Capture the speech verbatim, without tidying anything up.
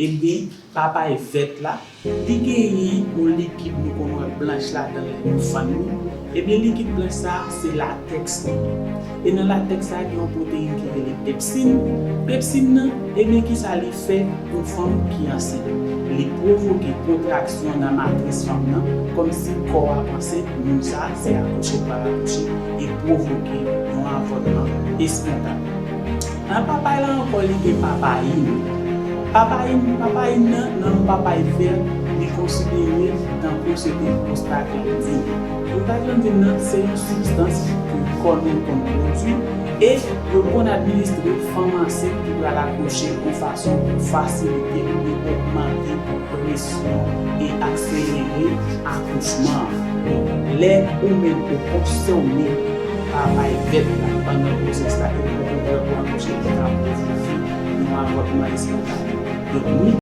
Ebyen, papay vèt la, li genyen yon likid nou konn wè blanch ladan l lè nou fann li. Ebyen, likid blanch sa a, se latèks li ye. E nan latèks la, gen yon pwoteyin ki rele pepsin. Pepsin nan, ebyen, kisa li fè yon fanm ki ansent? Li pwovoke kontraksyon nan matris fanm nan, kòmsi kò a panse moun sa a se akouche l pral akouche, e pwovoke yon avòtman espontane. Nan papay la ankò, li gen papayin. Papayin, papayin nan, nan yon papay vè, li konsidere tankou se te prostaglandin. Prostaglandin nan, se yon sibstans ke kò nou konn pwodui, e yo konn administre fanm ansent ki pral akouche yon fason pou fasilite oubyen ogmante presyon e akselere akouchman an. Donk, lè ou menm ou konsome papay vèt la pandan gwosès la, e ou poko prè pou akouche, li ka pwovoke yon avòtman espontane. Donk, ni